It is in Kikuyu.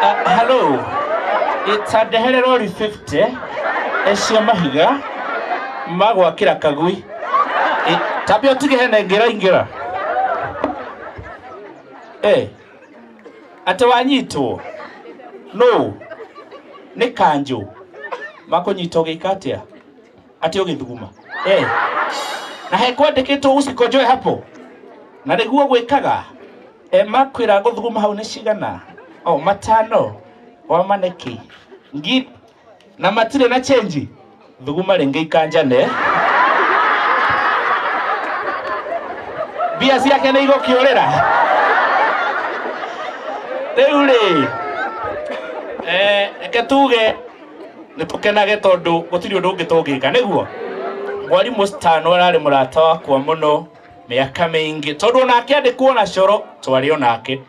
Hello, ta ndehere rori 50 cia mahiga ma gwakĩra kagui. Tambia ũtige hena ĩngĩ ĩraingĩra. Atĩ wanyitwo no nĩ kanjũ makũnyita ũgĩka atĩa atĩ ũgĩthuguma na hekwandĩkĩtwo usikonjoe hapo na nĩguo gwĩkaga makwĩra gũthuguma hau nĩ cigana o matano wama nĩkĩ ngiri na matirĩ na chenji thuguma rĩngĩ ikanjane mbia ciake nĩ igũkĩũrĩra rĩu rĩ reke tuge nĩ tũkenage tondũ gũtirĩ ũndũ ũngĩ tũngĩka nĩguo mwarimũ Stano ararĩ mũrata wakwa mũno mĩaka mĩingĩ tondũ onake andĩkwo na coro twarĩ onake.